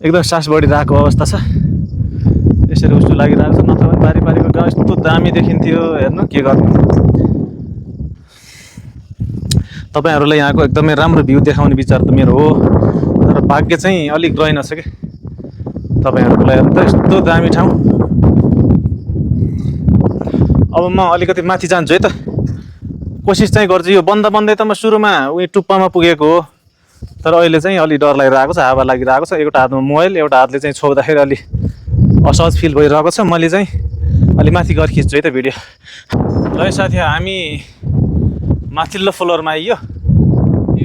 एकदम सास बढिरहेको अवस्था छ। यसरी उस्तो लागिरहेको छ, नत्र भने बारीको गाउँ यस्तो दामी देखिन्थ्यो। हेर्नु के गर्नु। तपाईहरुलाई यहाँको एकदमै राम्रो भ्यू देखाउने विचार त मेरो हो, तर भाग्य चाहिँ अलिक रहेनछ के तपाईहरुलाई। हेर्नु त यस्तो दामी ठाउँ। अब म अलिकति माथि जान्छु है त। कोसिस चाहिँ गर्छु। यो बन्दै त म सुरुमा उही टुप्पामा पुगेको हो, तर अहिले चाहिँ अलि डर लागिरहेको छ, हावा लागिरहेको छ। एउटा हातमा मोबाइल, एउटा हातले चाहिँ छोड्दाखेरि अलि असहज फिल भइरहेको छ। मैले चाहिँ अलि माथि गएर खिच्छु है त भिडियो। ल साथी, हामी माथिल्लो फ्लोरमा आइयो।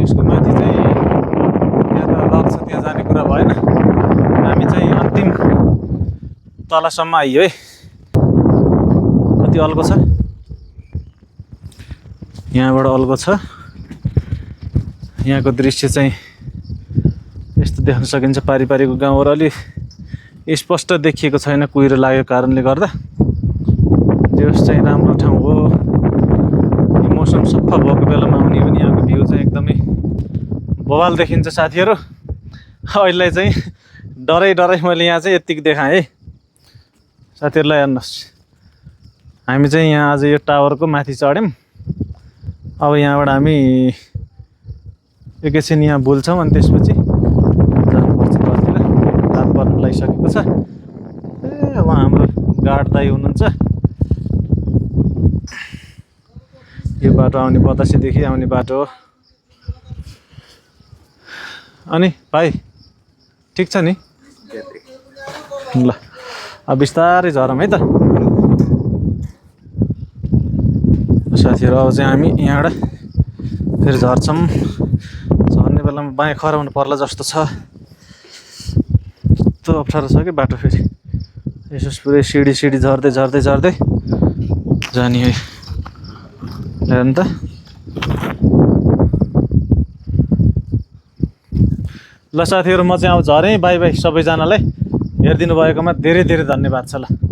यसको माथि चाहिँ त्यहाँ त लक छ, त्यहाँ जाने कुरा भएन। हामी चाहिँ अन्तिम तलसम्म आइयो है। कति अल्गो छ, यहाँबाट अल्गो छ। यहाँको दृश्य चाहिँ यस्तो देख्न सकिन्छ। पारिको गाउँहरू अलि स्पष्ट देखिएको छैन कुहिरो लागेको कारणले गर्दा। त्यो चाहिँ राम्रो ठाउँ हो। यो मौसम सफा भएको बेलामा आउने पनि यहाँको भ्यू चाहिँ एकदमै बवाल देखिन्छ साथीहरू। अहिले चाहिँ डरै मैले यहाँ चाहिँ यतिकै देखाएँ है साथीहरूलाई। हेर्नुहोस्, हामी चाहिँ यहाँ आज यो टावरको माथि चढ्यौँ। अब यहाँबाट हामी एकैछिन यहाँ बुल्छौँ अनि त्यसपछि जानुपर्छ तलतिर। रात पर्न लागिसकेको छ। ए उहाँ हाम्रो गार्ड दाइ हुनुहुन्छ। यो बाटो आउने बतासेदेखि आउने बाटो हो। अनि भाइ ठिक छ नि? ल अब बिस्तारै झरौँ है त साथीहरू। अब चाहिँ हामी यहाँबाट फेरि झर्छौँ। झर्ने बेलामा बायाँ खराउनु पर्ला जस्तो छ। यस्तो अप्ठ्यारो छ कि बाटो। फेरि यसो पुरै सिडी झर्दै जाने है। हेर्नु त। ल साथीहरू, म चाहिँ अब झरेँ। बाई सबैजनालाई। हेरिदिनु भएकोमा धेरै धन्यवाद छ। ल।